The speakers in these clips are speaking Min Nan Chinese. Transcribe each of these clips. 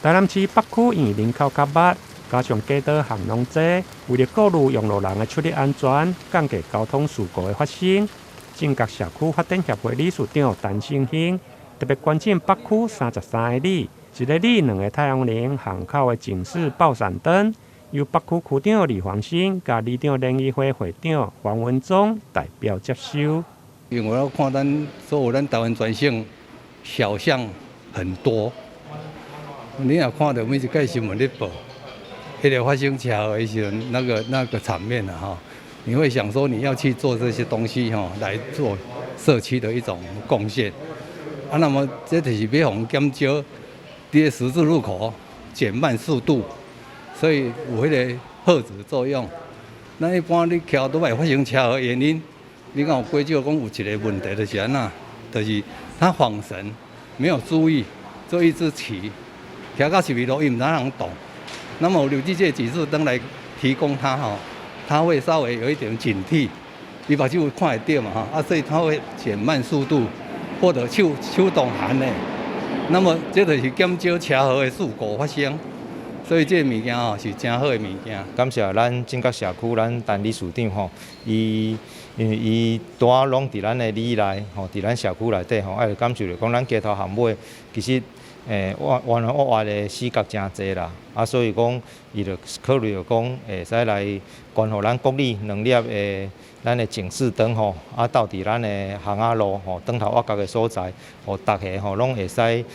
台南市北區因為人口較密，加上街道巷弄濟，為著顧慮用路人的出入安全，降低交通事故的發生，正覺社區發展協會理事長陳勝興特別捐贈北區33个里，一个里兩个太陽能巷口的警示爆閃燈，由北區區長李黃新佮里長聯誼會會長黃文忠代表接收。因為我看咱所有咱台灣全省小巷很多，你若看著每一屆新聞咧報，彼个發生車禍的時陣，那個場面啊，吼，你會想說你要去做這些東西，吼，來做社區的一種貢獻。啊，那麼這就是欲予減少佇个十字路口減慢速度，所以有彼个嚇阻作用。咱一般你徛都會發生車禍的原因，你講有幾少講有一個問題就是按怎，就是他晃神，沒有注意，就一直騎，騎到十字路伊毋知影動。那麼有這個警示燈來提供他吼，他會稍微有一點警惕，伊目睭看會著嘛吼，啊，所以他會減慢速度，或者手手動按的。那麼這就是減少車禍的事故發生。所以這个物件吼是誠好的物件。感謝咱正覺社區，咱陳理事長吼，伊因為伊拄仔攏佇咱的里內吼，佇咱社區內底吼，愛感受著講咱街頭巷尾其實彎彎彎彎的死角誠濟啦，啊，所以講伊就考慮著講會使來捐予咱各里兩粒的咱的警示燈吼，啊，鬥佇咱的巷仔路吼，轉頭挖角的所在，予逐家吼攏會使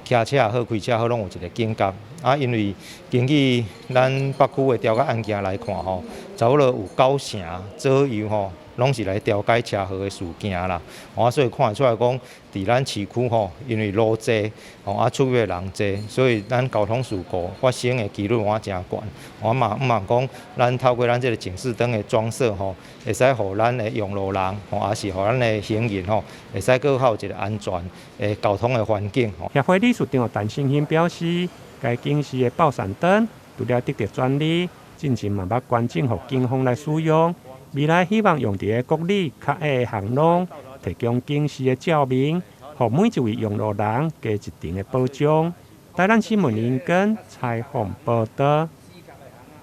騎車也好，開車好，攏有一個警覺。啊，因為根據咱北區的調解案件來看吼，差不多有九成左右吼，攏是來調解車禍的事件啦。啊，所以看會出來講，佇咱市區吼，因為路濟，吼啊出入的人濟，所以咱交通事故發生的幾率嘛誠懸。我嘛向望講，咱透過咱這个警示燈的裝設吼，會使予咱的用路人吼，抑是予咱的行人吼，會使閣較有一个安全的交通的環境。協會理事長陳勝興表示，該警示的爆閃燈除了得著專利，進前嘛捌捐贈予警方來使用。未來希望用佇个各里較矮的巷弄，提供警示的照明，予每一位用路人加一層的保障。台南新聞林根採訪報導。